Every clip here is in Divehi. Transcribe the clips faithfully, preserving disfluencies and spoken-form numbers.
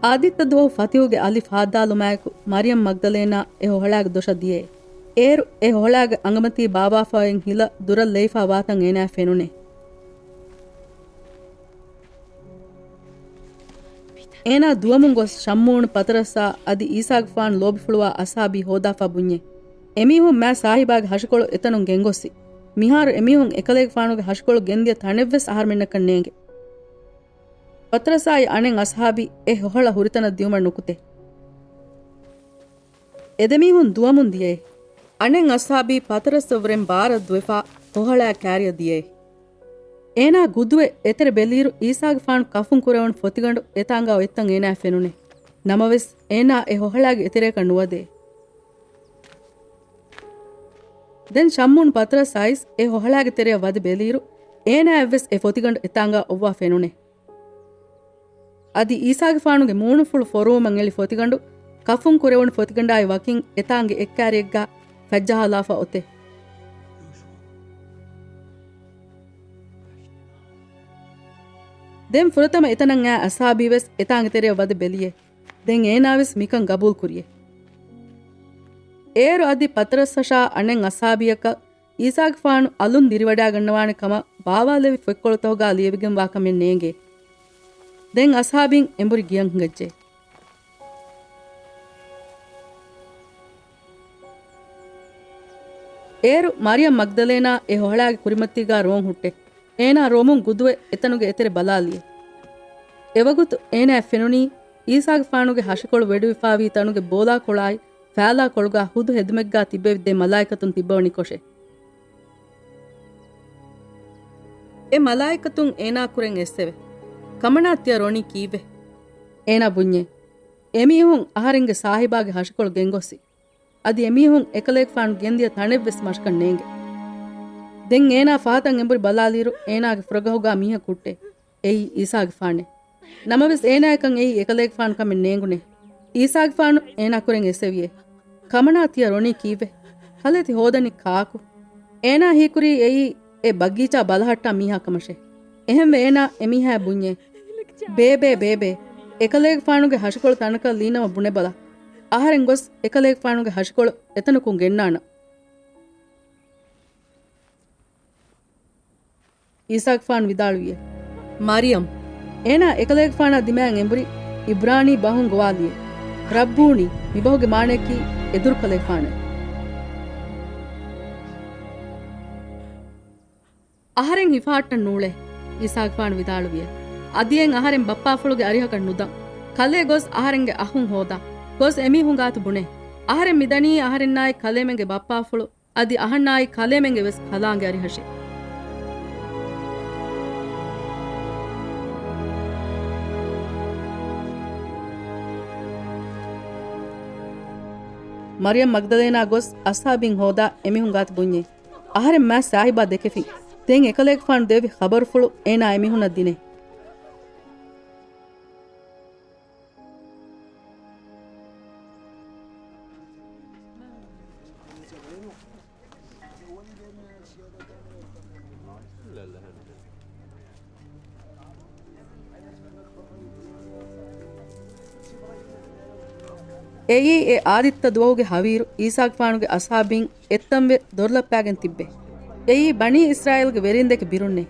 އާދިއްތަ ދުވަހު ފަތިހުގެ އަލި ފާއްދާލުމާއެކު، މަރިޔަމް މަގްދަލޭނާ އެ ހޮހަޅާގެ ދޮށަށް ދިޔައޭ. އޭރު އެ ހޮހަޅާގެ އަނގަމަތީ ބާވާފައި އޮތް ހިލަ ދުރަށް ލެއިފާ ވާތަން އޭނާއަށް ފެނުނޭ. އޭނާ ދުވަމުން ގޮސް ޝައްމޫނު ޕަތަރަސްއާ އަދި އީސާގެފާނު ލޯބިފުޅުވާ އަޞްޙާބީ ހޯދާފާ ބުންޏޭ. އެމީހުން މާތް ސާހިބާގެ ހަށިކޮޅު އެތަނުން ގެންގޮއްސި. މިހާރު އެމީހުން އެކަލޭގެފާނުގެ ހަށިކޮޅު ގެންދިޔަ ތަނެއްވެސް އަހަރުމެންނަކަށް ނޭނގެ. ޕަތަރަސްއާއި އަނެއް އަޞްޙާބީ އެ ހޮހަޅަ ހުރިތަނަށް ދިޔުމަށް ނުކުތޭ. އެދެމީހުން ދުވަމުން ދިޔައޭ. އަނެއް އަޞްޙާބީ ޕަތަރަސްއަށްވުރެން ބާރަށް ދުވެފާ ހޮހަޅާ ކާރިއަށް ދިޔައޭ. އޭނާ ގުދުވެ އެތެރެ ބެލިއިރު އީސާގެފާނު ކަފުން ކުރެވުނު ފޮތިގަނޑު އެތާނގާ އޮތްތަން އޭނާއަށް ފެނުނޭ. ނަމަވެސް، އޭނާ އެ ހޮހަޅާގެ އެތެރެއަކަށް ނުވަދެ. ދެން ޝައްމޫން ޕަތަރަސް އައިސް އެ ހޮހަޅާގެ ތެރެއަށް ވަދެ ބެލިއިރު، އޭނާއަށްވެސް އެ ފޮތިގަނޑު އެތާނގާ އޮއްވާ ފެނުނޭ. އަދި އީސާގެފާނުގެ މޫނުފުޅު ފޮރުވުމަށް އެޅި ފޮތިގަނޑު ކަފުން ކުރެވުނު ފޮތިގަނޑާއި ވަކިން އެތާނގެ އެއްކާރިއެއްގާ ފައްޖަހާލާފަ އޮތޭ. ދެން ފުރަތަމަ އެތަނަށް އައި އަޞްޙާބީވެސް އެތާނގެ ތެރެއަށް ވަދެ ބެލިއޭ. ދެން އޭނާވެސް މިކަން ގަބޫލު ކުރިއޭ. އޭރު އަދި ޕަތަރަސްއަށާ އަނެއް އަޞްޙާބީއަކަށް އީސާގެފާނު އަލުން ދިރިވަޑައިގަންނަވާނެ ކަމަށް ބާވާލެވި ފޮތްކޮޅުތަކުގާ ލިޔެވިގެންވާ ކަމެއް ނޭނގޭ. ދެން އަޞްޙާބީން އެނބުރި ގެއަށް ހިނގައްޖެ. އޭރު މަރިޔަމް މަގްދަލޭނާ އެ ހޮހަޅާގެ ކުރިމަތީގާ ރޯން ހުއްޓޭ. އޭނާ ރޮމުން ގުދުވެ އެތަނުގެ އެތެރެ ބަލާލިޔޭ. އެވަގުތު އޭނާއަށް ފެނުނީ އީސާގެފާނުގެ ހަށިކޮޅު ވެޑުވިފާވީ ތަނުގެ ބޯލާކޮޅާއި ފާލާކޮޅުގާ ހުދު ހެދުމެއްގާ ތިއްބެވި ދެ މަލާއިކަތުން ތިއްބަވަނިކޮށޭ. އެ މަލާއިކަތުން އޭނާ ކުރެން އެއްސެވެ. ކަމަނާ ތިޔަ ރޮނީ ކީއްވެ؟ އޭނާ ބުންޏޭ. އެމީހުން އަހަރެންގެ ސާހިބާގެ ހަށިކޮޅު ގެންގޮއްސި. އަދި އެމީހުން އެކަލޭގެފާނު ގެންދިޔަ ތަނެއްވެސް މަށަކަށް ނޭނގެ. ދެން އޭނާ ފަހަތަށް އެނބުރި ބަލާލިއިރު އޭނާގެ ފުރަގަހުގާ މީހަކު ހުއްޓޭ. އެއީ އީސާގެފާނޭ. ނަމަވެސް އޭނާއަކަށް އެއީ އެކަލޭގެފާނު ކަމެއް ނޭނގުނޭ. އީސާގެފާނު އޭނާ ކުރެން އެއްސެވިޔޭ. ކަމަނާ ތިޔަ ރޮނީ ކީއްވެ؟ ކަލޭ ތި ހޯދަނީ ކާކު؟ އޭނާ ހީކުރީ އެއީ އެ ބަގީޗާ ބަލަހައްޓާ މީހާ ކަމަށޭ. އެހެންވެ އޭނާ އެމީހާއަށް ބުންޏޭ. ބޭބޭ، ބޭބޭ، އެކަލޭގެފާނުގެ ހަށިކޮޅު ތަނަކަށް ލީނަމަ ބުނެބަލަ. އަހަރެން ގޮސް އެކަލޭގެފާނުގެ ހަށިކޮޅު އެތަނަކުން ގެންނާނަން. އީސާގެފާނު ވިދާޅުވިއޭ. މަރިޔަމް. އޭނާ އެކަލޭގެފާނާ ދިމާއަށް އެނބުރި އިބްރާނީ ބަހުން ގޮވާލިއޭ. ރައްބޫނީ، މިބަހުގެ މާނަޔަކީ އެދުރުކަލޭގެފާނޭ. އަހަރެން ހިފަހައްޓަން ނޫޅޭ، އީސާގެފާނު ވިދާޅުވިއޭ. އަދިއެއް އަހަރެން ބައްޕާފުޅުގެ އަރިހަކަށް ނުދަން. ކަލޭ ގޮސް އަހަރެންގެ އަޚުން ހޯދާ. ގޮސް އެމީހުން ގާތު ބުނޭ. އަހަރެން މިދަނީ އަހަރެންނާއި ކަލޭމެންގެ ބައްޕާފުޅު އަދި އަހަންނާއި ކަލޭމެންގެ ވެސް ކަލާނގެ އަރިހަށޭ. މަރިޔަމް މަގްދަލޭނާ ގޮސް އަޞްޙާބީން ހޯދާ އެމީހުން ގާތު ބުންޏޭ. އަހަރެން މާތް ސާހިބާ ދެކެފިން. ދެން އެކަލޭގެފާނު ދެއްވި ޚަބަރުފުޅު އޭނާ އެމީހުންނަށް ދިނޭ. އެއީ އެ އާދިއްތަ ދުވަހުގެ ހަވީރު އީސާގެފާނުގެ އަޞްޙާބީން އެއްތަންވެ ދޮރުލައްޕާގެން ތިއްބެ. އެއީ ބަނީ އިސްރާއީލްގެ ވެރިންދެކެ ބިރުންނޭ.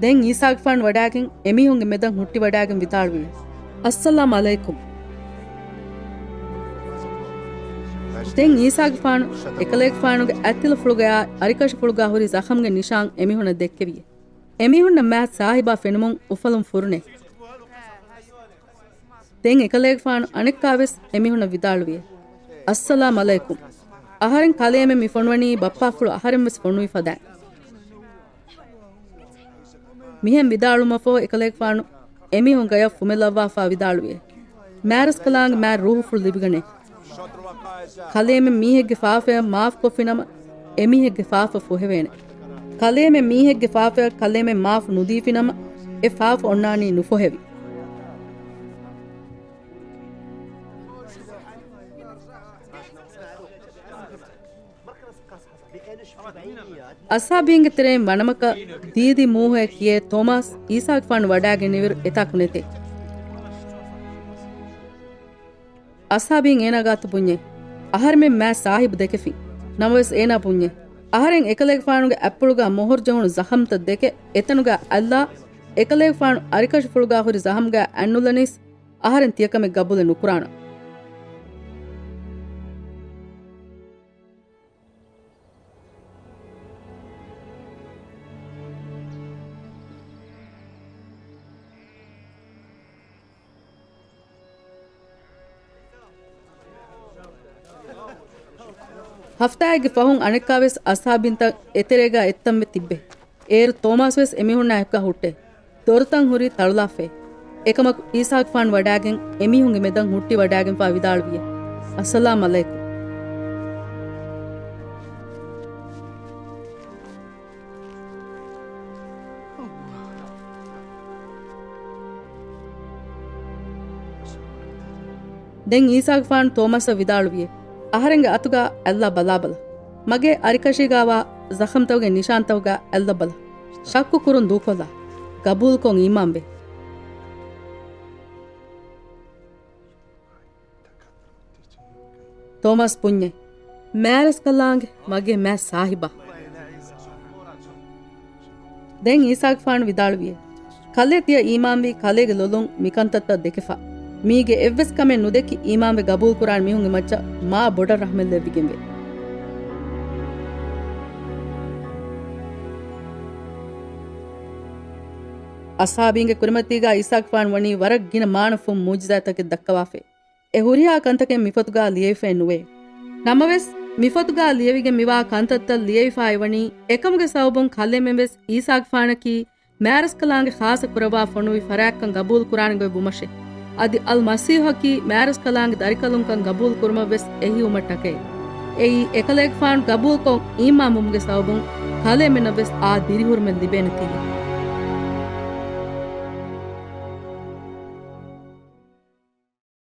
ދެން އީސާގެފާނު ވަޑާގެން އެމީހުންގެ މެދަށް ހުއްޓިވަޑާގެން ވިދާޅުވި. އައްސަލާމް ޢަލައިކުމް. ދެން އީސާގެފާނު އެކަލޭގެފާނުގެ އަތްތިލަފުޅުގަޔާ އަރިކަށިފުޅުގާ ހުރި ޒަޚަމްގެ ނިޝާން އެމީހުނަށް ދެއްކެވި. އެމީހުންނަށް މާތް ސާހިބާ ފެނުމުން އުފަލުން ފުރުނޭ. ދެން އެކަލޭގެފާނު އަނެއްކާވެސް އެމީހުންނަށް ވިދާޅުވިއޭ. އައްސަލާމް ޢަލައިކުމް. އަހަރެން ކަލޭމެން މި ފޮނުވަނީ ބައްޕާފުޅު އަހަރެން ވެސް ފޮނުވި ފަދައިން. މިހެން ވިދާޅުވުމަށްފަހު އެކަލޭގެފާނު އެމީހުން ގަޔަށް ފުމެލައްވާފާ ވިދާޅުވިއޭ. މާރަސްކަލާނގެ މާތް ރޫހުފުޅު ލިބިގަނޭ. ކަލޭމެން މީހެއްގެ ފާފަޔަށް މާފުކޮށްފިނަމަ، އެމީހެއްގެ ފާފަ ފޮހެވޭނެ. ކަލޭމެން މީހެއްގެ ފާފަޔަށް ކަލޭމެން މާފު ނުދީފިނަމަ، އެ ފާފަ އޮންނާނީ ނުފޮހެވި. އަޞްޙާބީންގެ ތެރެއިން ވަނަމަކަށް ދީދި މޫހައެއް ކިޔޭ ތޯމާސް އީސާގެފާނު ވަޑާގެންނެވިއިރު އެތާ ކުނެތޭ. އަޞްޙާބީން އޭނާ ގާތު ބުންޏޭ، އަހަރެމެން މާތް ސާހިބު ދެކެފިން. ނަމަވެސް އޭނާ ބުންޏޭ، އަހަރެން އެކަލޭގެފާނުގެ އަތްޕުޅުގާ މޮހޮރު ޖެހުނު ޒަޚަމްތައް ދެކެ، އެތަނުގާ އަތްލާ، އެކަލޭގެފާނު އަރިކަށިފުޅުގާ ހުރި ޒަޚަމްގާ އަތްނުލަނީސް، އަހަރެން ތިޔަކަމެއް ގަބޫލެއް ނުކުރާނަން. ހަފްތާއެއްގެ ފަހުން އަނެއްކާވެސް އަޞްޙާބީންތައް އެތެރޭގާ އެއްތަންވެ ތިއްބެ. އޭރު ތޯމާސްވެސް އެމީހުންނާ އެކުގާ ހުއްޓޭ. ދޮރުތައް ހުރީ ތަޅުލާފައި. އެކަމަކު އީސާގެފާނު ވަޑާގެން އެމީހުންގެ މެދަށް ހުއްޓި ވަޑާގެންފާ ވިދާޅުވިއެ، އައްސަލާމް ޢަލައިކުމް. ދެން އީސާގެފާނު ތޯމަސަށް ވިދާޅުވިއެ، އަހަރެންގެ އަތުގާ އަތްލާ ބަލާބަލަ. މަގޭ އަރިކަށީގާވާ ޒަޚަމްތަކުގެ ނިޝާންތަކުގާ އަތްލަބަލަ. ޝައްކު ކުރުން ދޫކޮށްލާ. ގަބޫލުކޮށް އީމާންވޭ. ތޯމަސް ބުންޏެ، މާތްރަސްކަލާނގެ މަގޭ މާތް ސާހިބާ. ދެން އީސާގެފާނު ވިދާޅުވިއެ، ކަލޭ ތިޔަ އީމާންވީ ކަލޭގެ ލޮލުން މިކަންތައްތައް ދެކެފަ. މީގެ އެއްވެސް ކަމެއް ނުދެކި އީމާންވެ ގަބޫލުކުރާނެ މީހުންގެ މައްޗަށް މާ ބޮޑަށް ރަޙްމަތް ލެއްވިގެންވޭ. އަޞްޙާބީންގެ ކުރިމަތީގާ އީސާގެފާނު ވަނީ ވަރަށް ގިނަ މާނަފުން މުޢުޖިޒާތަކެއް ދައްކަވާފައި. އެ ހުރިހާ ކަންތަކެއް މިފޮތުގާ ލިޔެވިފައެއް ނުވޭ. ނަމަވެސް، މިފޮތުގާ ލިޔެވިގެން މިވާ ކަންތައްތައް ލިޔެވިފާ އެވަނީ، އެކަމުގެ ސަބަބުން ކަލޭމެންވެސް އީސާގެފާނަކީ މާތްރަސްކަލާނގެ ޚާއްޞަ ކުރައްވާ ފޮނުވި ފަރާތްކަން ގަބޫލު ކުރާނެ ގޮތް ވުމަށޭ. އަދި އަލްމަސީޙަކީ މާތްރަސްކަލާނގެ ދަރިކަލުންކަން ގަބޫލު ކުރުމަށްވެސް އެހީވުމަށްޓަކައި. އެއީ، އެކަލޭގެފާނު ގަބޫލުކޮށް އީމާންވުމުގެ ސަބަބުން ކަލޭމެނަށްވެސް އާ ދިރިހުރުމެއް ލިބޭނެތީ.